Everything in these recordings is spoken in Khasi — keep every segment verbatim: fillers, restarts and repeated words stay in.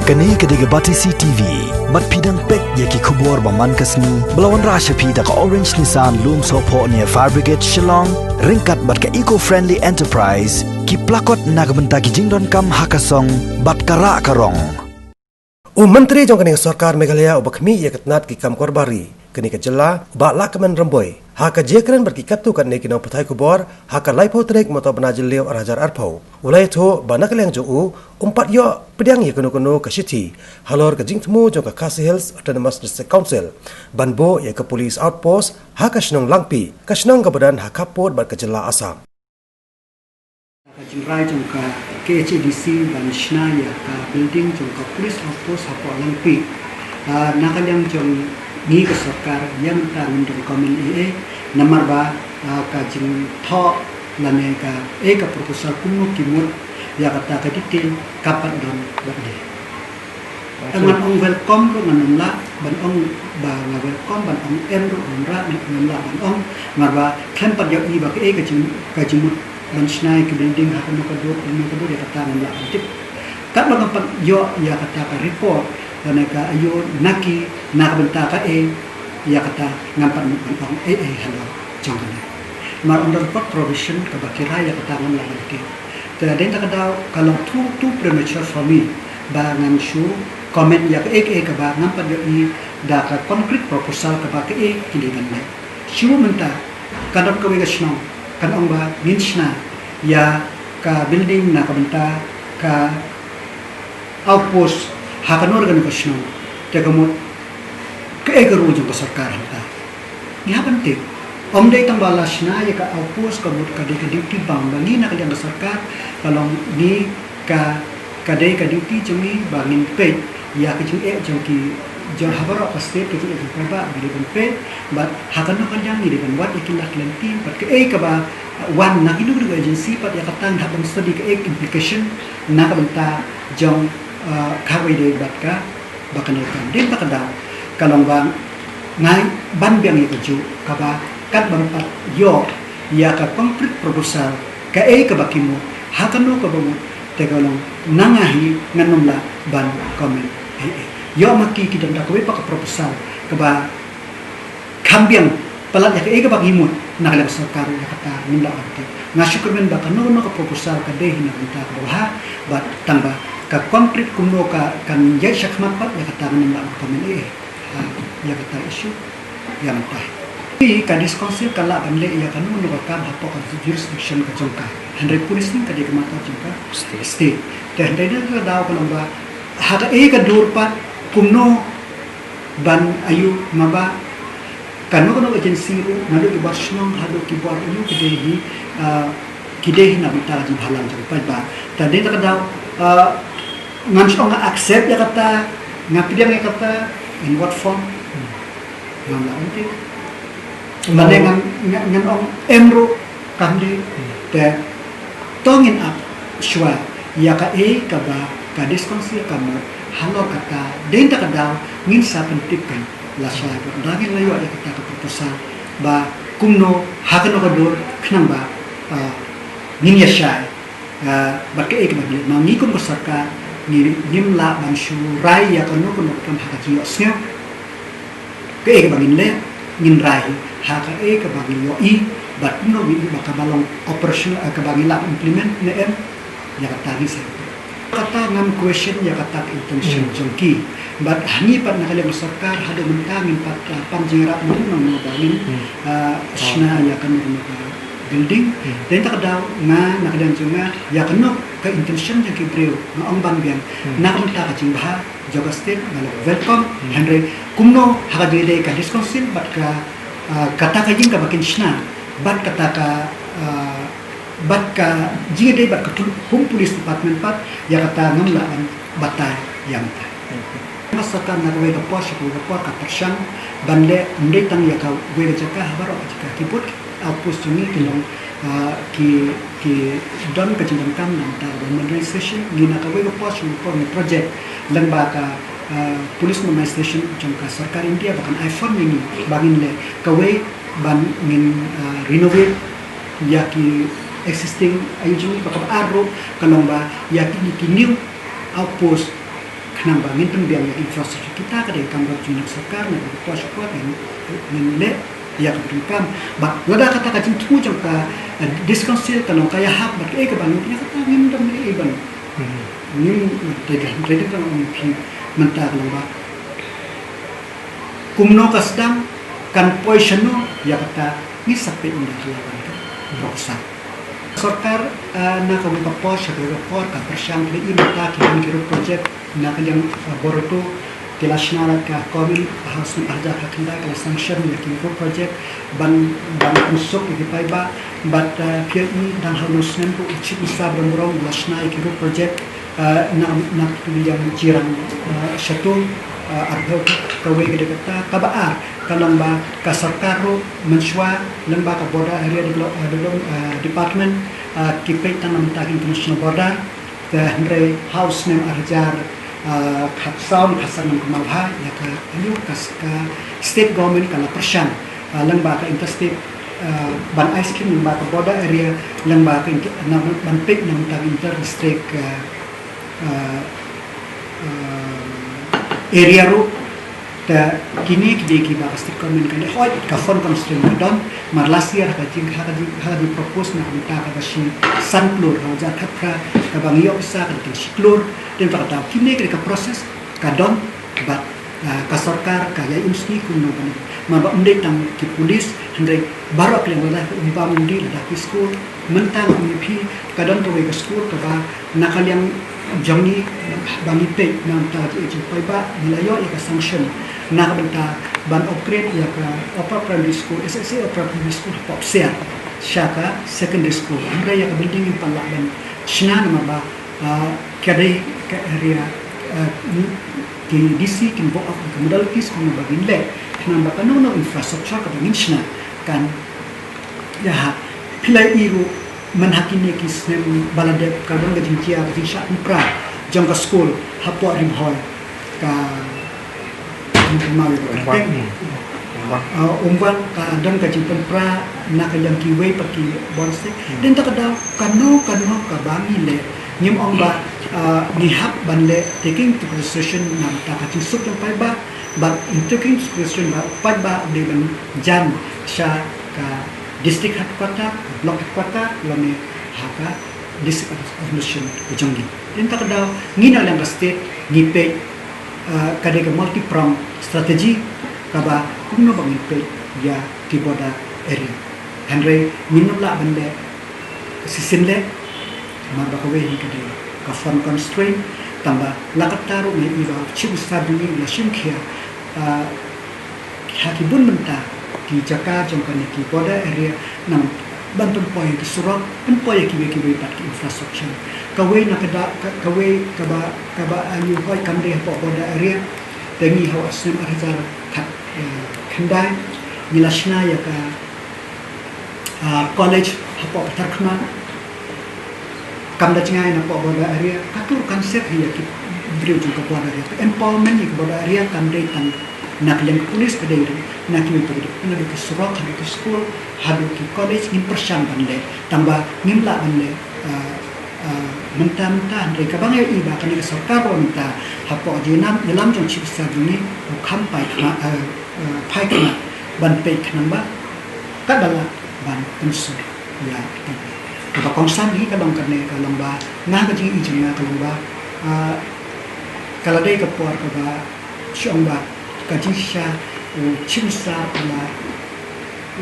Kane ka dei ka Batesi T V. Bad phi dang peit ïa ki khubor ba man ka sngi ba la wanrah sha phi da ka Orange Nissan Lumsohphoh near Fire Brigade Shillong, ryngkat bad ka Eco Friendly Enterprise, ki plakot na ka bynta ki jingdonkam ha ka song bad ka rah ka rong. U Myntri jong kane ka sorkar Meghalaya uba khmih ïa ka tnat ki kam kor bari kane ka jylla, Bah Lahkmen Rymbui, ha ka jingkren bad ki katto katne ki nongpathai khubor ha ka laiphew tarik mynta u bnai Jylliew ar hajar arphew, u la ïathuh ba na ka liang jong u, um pat ïoh pdiang ïa kano kano ka shithi halor ka jingthmu jong ka Khasi Hills Autonomous District Council ban buh ïa ka police outpost ha ka shnong Langpih, ka shnong kaba don ha khappud bad ka jylla Assam. Ka jingrai jong ka K H A D C ban shna ïa ka building jong ka police outpost hapoh Langpih. Ah, na ka liang jong ngi ka sorkar, ïa mynta ngim don comment ei ei, namar ba, ah, ka jingthoh lane ka, eh, ka proposal kumno ki mut ïa kata ka detail kam pat don wat de. Ngan ong welcome ruh ngan ym lah ban ong ba nga welcome, ban ong em ruh ngan ym lah, ngan ym lah ban ong, namar ba khlem pat ïohi ba kaei ka jing, ka jingmut ban shna ïa ka building ha kano ka dur, kano ka dur, ïa kata ngan ym lah ban tip. Katba ngan pat ïoh ïa kata ka report lane ka aiu na ki, na ka bynta kaei, ïa kata ngam pat mut ban ong ei ei halor jong kane. Namar ym don pat provision kaba ki rai ïa kata, ngam lah ban tip. Te dei na kata ka daw ka long too, too premature for me ba ngan shu comment ïa kaei kaei kaba ngam pat ïohi da ka concrete proposal kaba kaei ki dei ban leh. Shu mynta ka don kawei ka shnong kan ong ba ngin shna ïa ka building na ka bynta ka outpost ha kano re kano ka shnong. Te ka mut kaei ka rule jong ka sorkar hangta? Ngi hap ban tip. Ym dei tang ba la shna ïa ka outpost ka mut ka dei ka duty bound ba ngi na ka liang ka sorkar, ka long ngi ka, ka dei ka duty jong ngi ba ngin peit ïa ka jingeh jong ki, jong ha baroh ka state, ka jingeh jong ki paidbah ngi dei ban peit. Bad ha kano ka liang ngi dei ban wad ïa ki la ki lynti, bad kaei kaba wan na kino kino ka agency pat ïa kata ngi hap ban study kaei ka implication na ka bynta jong, uh, kawei de bad ka ba kane ka dei ba ka daw ka long ba ngai ban biang ïa kajuh kaba kat ban pat ïoh ïa ka concrete proposal kaei kaba ki mut ha kano kaba mut, te ka long na nga hi ngan ym lah ban comment ei ei. Ïoh ma ki ki don da kawei pat ka proposal kaba kham biang palat ïa kaei kaba ngi mut na ka liang sorkar, ïa kata ngim lah ban tip. Nga shu kyrmen ba kano kano ka proposal ka dei hi na ka bynta kaba bha, bad tang ba ka concrete kumno ka kan ïaid shakhmat pat, ïa kata ngim lah ban comment ei ei. Ha, ïa kata issue ïa mynta. Ka District Council ka lah ban leh ïa kano kano ka kam hapoh ka jurisdiction ka jong ka. Hynrei policing ka dei ka matter jong ka state. Te hynrei na ka daw ka long ba ha kaei ka dur pat kumno ban aiu, namar ba kano kano agency ruh, naduh ki bor shnong haduh ki bor aiu, ki dei hi, ah, ki dei hi na ka bynta ka jingbhalang jong paidbah. Te dei na ka daw, ah, ngan shu ong nga accept ïa kata, nga pdiang ïa kata, in what form? Ngam lah ban tip. Lane ngan, ngan, ngan ong em ruh kam dei. Te to ngin ap shuwa ïa kaei kaba ka District Council ka mut halor kata, dei na ka daw ngin sa pyntip kan lashai bad da ngin la ïoh ïa kata ka proposal ba kumno ha kano ka dur khnang ba, ah, ngin ïa shai, ah, bad kaei kaba ngin leh. Ma ngi kum ka sorkar ngi, ngim lah ban shu rai ïa kano kano ka kam ha ka jingïohsngew. Kaei kaba ngin leh, ngin rai ha kaei kaba ngin ïohi bad kumno ngin ïohi ba kaba long operational, ah, kaba ngin lah implement ne em. Ïa kata ngi sa. Kata ngam question ïa kata ka intention jong ki. Bad hangne pat na ka liang sorkar haduh mynta ngim pat, ah, pan jingïarap mynno mynno ba ngin, ah, shna ïa kane ka building. Te na ka daw nga na ka liang jong nga ïa kano ka intention jong ki briew nga ong ban biang na ka bynta ka jingbha jong ka state nga la welcome. Hynrei kumno ha ka jingïadei ka District Council bad ka, ah, kata ka ïing kaba kin shna bad kata ka, ah, bad ka jingïadei bad ka pol-, Home Police Department pat, ïa kata ngam lah ban batai ïa mynta. Nga sa kan na kawei ka por sha kawei ka por ka pyrshang ban leh, ym dei tang ïa kawei ka jaka, ha baroh ka jaka ki bud outpost jong ngi ki long, ah, ki, ki don ka jingdonkam na ka bynta ka modernization. Ngi na kawei ka por sha kawei ka por ngi project lyngba ka, ah, police modernization jong ka sorkar India ba kan ai fund ïa ngi ba ngin leh kawei ban ngin, ah, renovate ïa ki existing, aiu jong ngi, bad kaba ar ruh ka long ba ïa kine ki new outpost Namar ba ngin pynbiang ïa infrastructure, kita ka dei ka kam ka jong ka sorkar, na ka por sha por ngin, ngin leh ïa ka pyndonkam. Bad lada kata ka jingthmu jong ka, eh, District Council ka long ka ïahap bad kaei kaba ngin, ïa kata ngim don ei ban. Hmm. Ngim, eh, tei ka, tei ka long ki mynta ka long ba kumno ka sdang, kan poi shano, ïa kata ngi sa peit ynda ka la wan ka proposal. Sorkar, eh, na kawei ka por sha kawei ka por ka pyrshang pynlong ïa mynta ki, ki road project na ka liang, eh, baroh to, ki la shna lad ka comment ha u snem ar hajar khatkhyndai, ka la sanction ïa ki road project ban, ban pynsuk ïa ki paidbah. Bad, eh, phi ïohi tang ha u snem ruh u Chief Minister Bah Rongbah u la shna ïa ki road project, eh, na, na ka liang Jirang, eh, Shatong, eh, arphew, kawei ka dei kata, kaba ar ka long ba ka sorkar ruh mynshuwa lyngba ka Border Area Develop-, eh, Develop-, eh, Department, eh, ki peit tang na bynta ka international border. Te hynrei ha u snem ar hajar, eh, khatsaw, khatsan, ym kumno bha, ïa ka, ïa ka, ka state government ka la pyrshang, eh, lyngba ka interstate, eh, ban ai scheme lyngba ka border area, lyngba ka inter-, na, ban peit na bynta ka inter district, eh, eh, eh, area ruh. Te kine ki dei kiba ka state government ka leh, hooid ka fund constraint ka don, mar last year ha ka jing, ha ka jing, ha ka jingpropose na ka bynta kaba shi san klur, ha u hajar khatphra kaba ngi ïoh pisa ka dei tang shi klur. Te mynta ka daw kine ki dei ka process ka don, bad, ah, ka sorkar ka ïai im sngi kumno ban, namar ba ym dei tang ki police, hynrei baroh ki leng, lada ki um bam um dih, lada ki skul, mynta ngi ïa phi, ka don kawei ka skul kaba na ka liang jong ngi ba ngi peit na ka bynta ka jingpynpaw ba ngi la ïoh ïa ka sanction na ka bynta ban upgrade ïa ka upper primary school, S S A upper primary school hapoh Psiar sha ka secondary school. Hynrei ïa ka building ngim pat lah ban shna namar ba, ah, ka dei ka area, ah, ki D C kin buh ïa ka modalities kumno ba ngin leh, khnang ba kano kano infrastructure kaba ngin shna kan ïahap. Phi la ïohi ruh man ha kine ki snem ba la dep ka don ka jingjia, ka jingshah pynpra jong ka skul hapoh Ri Bhoi, ka Umwan. Hmm. Umwan. Ah, Umwan ka don ka jingpynpra na ka liang kiwei pat ki bun state. Hmm. Te mynta ka daw kano kano kaba ngi leh, ngim ong ba, ah, ngi hap ban leh taking into consideration na ka bynta ka jingsuk jong paidbah, bad in taking into consideration ba paidbah u dei ban jan sha ka district headquarter, block headquarter, lane ha ka district administration ka jong ngi. Te mynta ka daw ngi na liang ka state ngi peit, ah, ka dei ka multi prong strategy kaba kumno ba ngin peit ïa ki border area. Hynrei ngim lah ban leh shisien leh, namar ba kawei hi ka dei ka fund constraint, tangba la katta ruh ngi ïohi ba u Chief Minister jong ngi u la shim khia, ah, ha ki bun bynta ki jaka jong kane ki border area, namar ban pynpoi ïa ki surok, pynpoi ïa kiwei kiwei pat ki infrastructure. Kawei na ka daw, ka, kawei kaba, kaba aïu hoi kam dei hapoh border area, te ngi ha u snem ar hajar khat, eh, khyndai ngi la shna ïa ka, ah, college hapoh Patharkhmah. Kam da jngai na hapoh border area, katto katne sep hi ïa ki briew jong ka border area. Ka empowerment ïa ka border area kam dei tang na ka liang ka police, ka dei ruh na kiwei pat ki dei, na ki surok, haduh ki skul, haduh ki college, ngin pyrshang ban leh. Tangba ngim lah ban leh, ah, ah, mynta mynta, hynrei kaba ngi ïohi ba kane ka sorkar ba mynta hapoh ka jingïalam, ïalam jong u Chief Minister jong ngi u kham phai khmat, ah, ah, phai khmat ban peit khnang ba ka dei lah ban pynsuk ïa kata. Kaba kongsan hi ka long kane, ka long ba na ka jingïohi jong nga ka long ba, ah, ka la dei ka por kaba shu ong ba ka jingshisha u Chief Minister u la,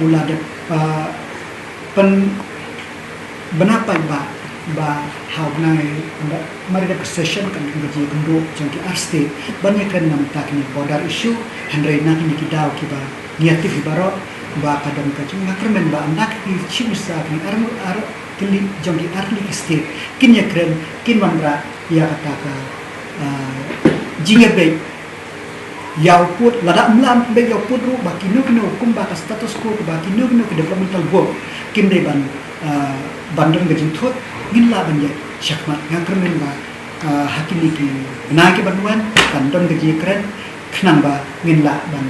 u la dep, ah, pyn bna paidbah ba ha u bnai, ba mar dep ka session kan ka jingïakynduh jong ki ar state ban ïakren na ka bynta kine border issue, hynrei na kine ki daw kiba ngi ïatip hi baroh ba ka don ka jing, nga kyrmen ba ynda ki Chief Minister ki ar, ar tylli jong ki ar tylli ki state kin ïakren, kin wanrah ïa kata ka, ah, jingïabeit ïa u pud, lada ym lah ban beit ïa u pud ruh, ba kino kino kumba ka status quo, ba kino kino ki developmental work kin dei ban, ah, ban don ka jingthut, ngin lah ban ïaid shakhmat. Nga kyrmen ba, ah, ha kine ki bnai ki ban wan kan don ka jingkren, khnang ba ngin lah ban,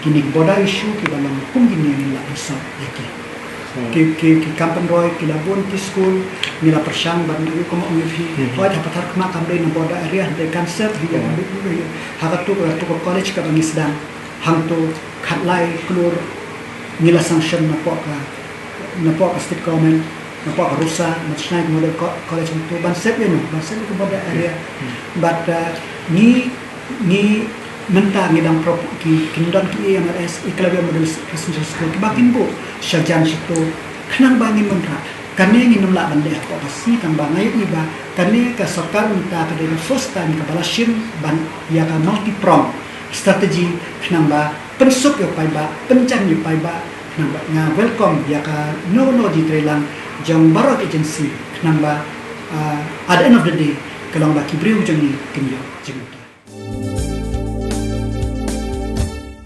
kine ki border issue kiba long kum kine ngin lah ban solve ïa ki. Ki ki ki kam pynroi ki la bun ki skul, ngi la pyrshang ban ïoh kum ong ïoh phi. Hoi ha Patharkhmah kam dei na border area, dei cancer hi ïa ka bit bit ha ka tu ka tu ka college kaba ngi sdang hangto khatlai klur ngi la sanction na pok ka na pok ka state government, na pok ka rusa, na Chennai Model Co- College hangto ban set ïa no, ban set ïa ka border area. But uh, ngi ngi mynta ngi dang prop ki kin don ki A M R S, Eklavya Model Residential School, kiba kin buh sha jan sha to, khnang ba ngin mynta kane ngin ym lah ban leh hapoh Khasi, tang ba nga ïohi ba kane ka sorkar mynta ka dei ka first time kaba la shim ban ïa ka multi prong strategy, khnang ba pynsuk ïa u paidbah, pynjan ïa u paidbah, khnang ba nga welcome ïa kano kano jingtreilang jong baroh agency, khnang ba uh, at the end of the day ka long ba ki briew jong ngi kin ïoh jingmyntoi.